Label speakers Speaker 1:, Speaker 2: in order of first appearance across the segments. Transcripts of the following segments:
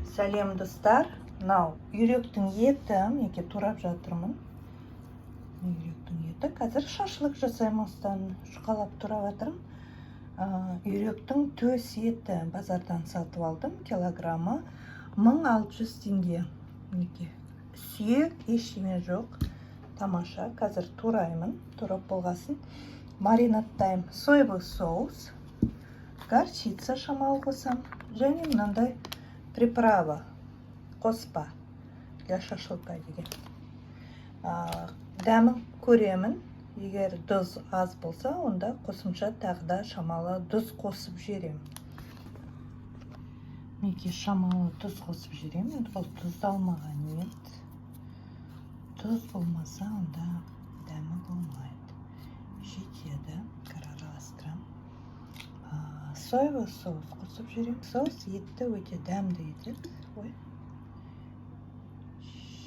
Speaker 1: Сәлем, достар! Мынау үйректің еті, мінекей, турап жатырмын. Үйректің еті. Қазір шашлык жасаймын, осыдан жұқалап турап жатырмын. Үйректің төс еті базардан сатып алдым, килограммы 1600 теңге. Мінекей, сүйек, ештеме жоқ, тамаша. Қазір тураймын, турап болғасын маринадтаймын. Соевый соус, горчица шамалы қосамын және мынандай приправа, қоспа для шашлыка деген. Дәмін көремін, егер тұз аз болса, онда қосымша тағы да шамалы тұз қосып жіберемін. Мінекей, шамалы тұз қосып жіберемін. Енді бұл тұздалмаған ет, тұз болмаса, онда дәмі болмайды. Жетеді. Араластырамын. Соевый соус қосып жіберемін. Соус етті өте дәмді етеді. Ой,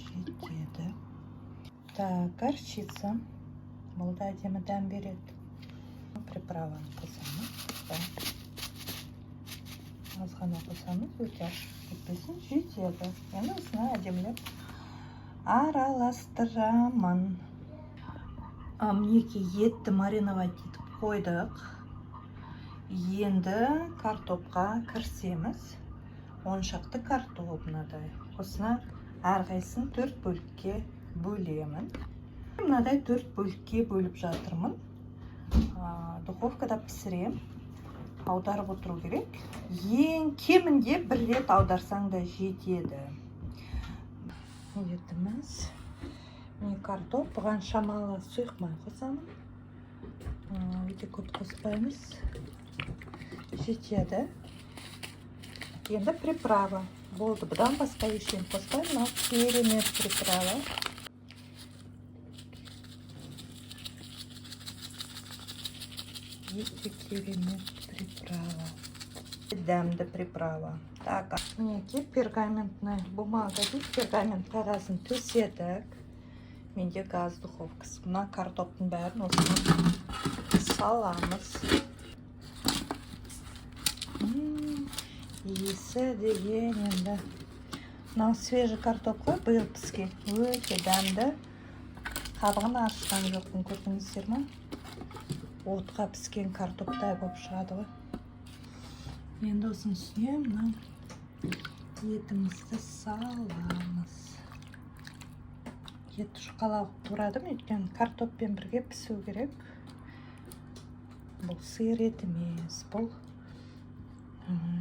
Speaker 1: жетеді. Так, горчица, бұл да әдемі дәм береді. Приправаны қосамыз. Аз ғана қосамыз, өте ашып кетпесін. Жетеді. Енді осыны әдемілеп араластырамын. Мінекей, етті мариновать етіп қойдық. Енді картопқа кірісеміз. 10 шақты картоп мынадай. Осыны әрқайсысын төрт бөлікке бөлемін. Мынадай төрт бөлікке бөліп жатырмын. Духовкада пісірем. Аударып отыру керек, ең кемінде бір рет аударсаң да жетеді. Етіміз, міне, картоп. Бұған шамалы сұйық май қосамын. Өте көп қоспаймыз, жетеді. Енді приправа болды, бұдан басқа ештеңе қоспаймын. Мынау керемет приправа, өте керемет приправа, дәмді приправа. Так, мінекей, пергаментная бумага дейді, пергамент қағазын төседік. Менде газ духовкасы. Мына картоптың бәрін осыған саламыз. Иісі деген енді! Мынау свежий картоп қой, биыл піскен, өте дәмді. Қабығын аршыған жоқпын, көрдіңіздер ма? Отқа піскен картоптай болып шығады ғой. Енді осының үстіне мына етімізді саламыз. Етті жұқалап турадым, өйткені картоппен бірге пісу керек. Бұл сиыр еті емес, бұл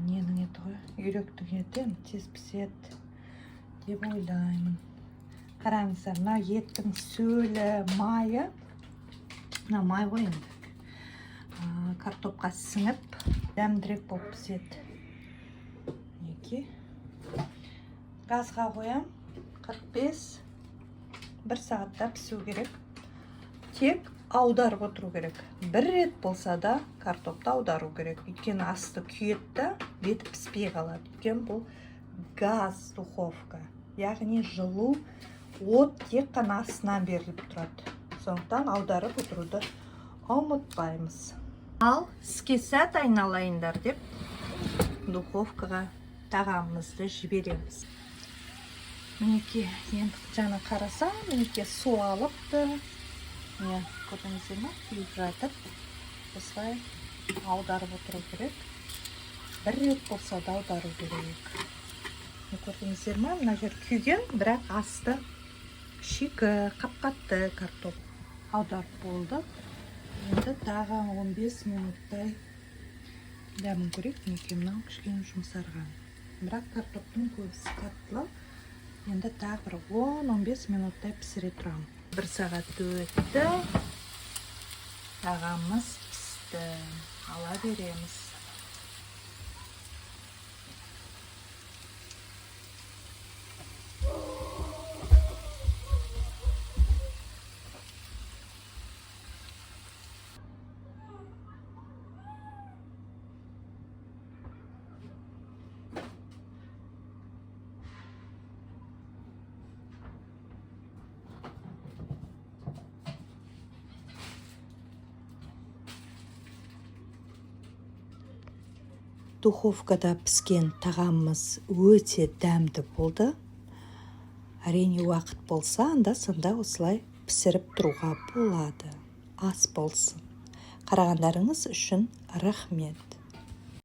Speaker 1: ненің еті ғой, үйректің еті. Енді тез піседі деп ойлаймын. Қараңыздар, мына еттің сөлі, майы, мына май ғой енді, картопқа сіңіп, дәмдірек болып піседі. Мінекей, газға қоямын. 45, бір сағатта пісу керек. Тек аударып отыру керек, бір рет болса да картопты аудару керек, өйткені асты күйеді да, беті піспей қалады. Өйткені бұл газ духовка, яғни жылу, от тек қана астынан беріліп тұрады. Сондықтан аударып отыруды ұмытпаймыз. Ал іске сәт, айналайындар, деп духовкаға тағамымызды жібереміз. Мінекей, енді жаңа қарасам, мінекей, су алыпты. Міне, көрдіңіздер ма, күйіп жатыр. Осылай аударып отыру керек, бір рет болса да аудару керек. Міне, көрдіңіздер ма, мына жер күйген, бірақ асты шикі, қап қатты картоп. Аударып болдық. Енді тағы 15 минуттай дәмін көрейік. Мінекей, мынау кішкене жұмсарған, бірақ картоптың көбісі қаттылау. Енді тағы бір 10-15 минуттай пісіре тұрамын. Бір сағат өтті, тағамымыз пісті, ала береміз. Духовкада піскен тағамымыз өте дәмді болды. Әрине, уақыт болса, анда санда осылай пісіріп тұруға болады. Ас болсын! Қарағандарыңыз үшін рахмет.